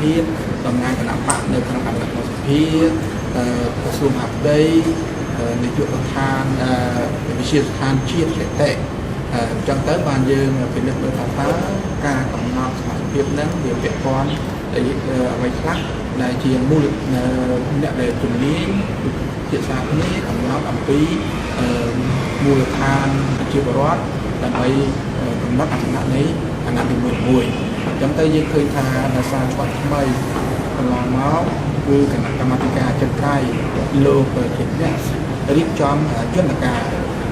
ភាពតំណាងគណៈបកនៅក្នុងគណៈកម្មសភាក្រសួងមហាផ្ទៃនាយកដ្ឋានវិទ្យាស្ថានជាតិសេដ្ឋកិច្ចអញ្ចឹងទៅបានយើងពិនិត្យមើលថាតើការកំណត់សមាជិកភាពហ្នឹងវាពាក់ព័ន្ធអ្វីខ្លះដែលជាមូលអ្នកដែលជំនាញជាសាគ្នាកំណត់អំពីមូលដ្ឋានប្រជាពលរដ្ឋដើម្បីកំណត់អាសនៈនៃអាណត្តិនីមួយៗអញ្ចឹងទៅយើងឃើញថាដោយសារច្បាប់ថ្មីកន្លងមកគឺគណៈកម្មាធិការចិនត្រៃលោកជាអ្នករៀបចំយន្តការ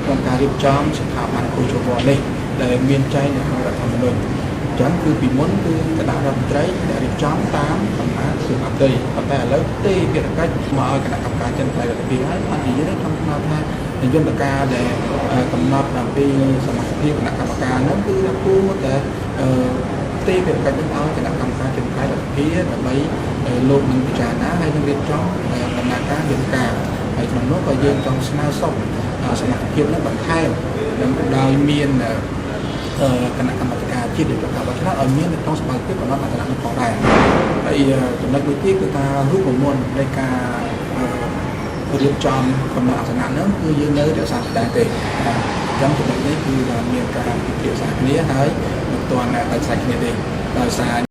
ក្នុងការរៀបចំស្ថាប័នគូជវនេះដែលមានចែងនៅក្នុងរដ្ឋធម្មនុញ្ញអញ្ចឹងគឺពីមុនគឺគណៈរដ្ឋមន្ត្រីដែលរៀបចំតាមដំណើរក្រសួងមហាផ្ទៃប៉ុន្តែឥឡូវទេភារកិច្ចមកឲ្យគណៈកម្មការចិនត្រៃរដ្ឋាភិបាលហើយបាននិយាយចង់ស្នើថាយន្តការដែលកំណត់អំពីសមាជិកគណៈកម្មការនោះគឺគួរតែទេភារកិច្ចនឹងឲ្យគណៈកម្មការចិនត្រៃរដ្ឋាភិបាលដើម្បីលោកនឹងពិចារណាហើយនឹងរៀបចំដំណើរការយន្តការហើយក្នុងនោះក៏យើងចង់ស្នើសុំសមាជិកភាពនឹងបន្ថែមដោយមានគណៈកម្មាធិការជាតិរៀបចំការបោះឆ្នោតឲ្យមាននៅក្នុងសមាជិកកំណត់អាសនៈនោះផងដែរហើយចំណុចមួយទៀតគឺថារូបមន្តនៃការរៀបចំកំណត់អាសនៈហ្នឹងគឺយើងនៅរក្សាដែរទេបាទអញ្ចឹងចំណុចនេះគឺមានការពិភាក្សាគ្នាហើយមិនទាន់ដាច់សាច់គ្នាទេដោយសារ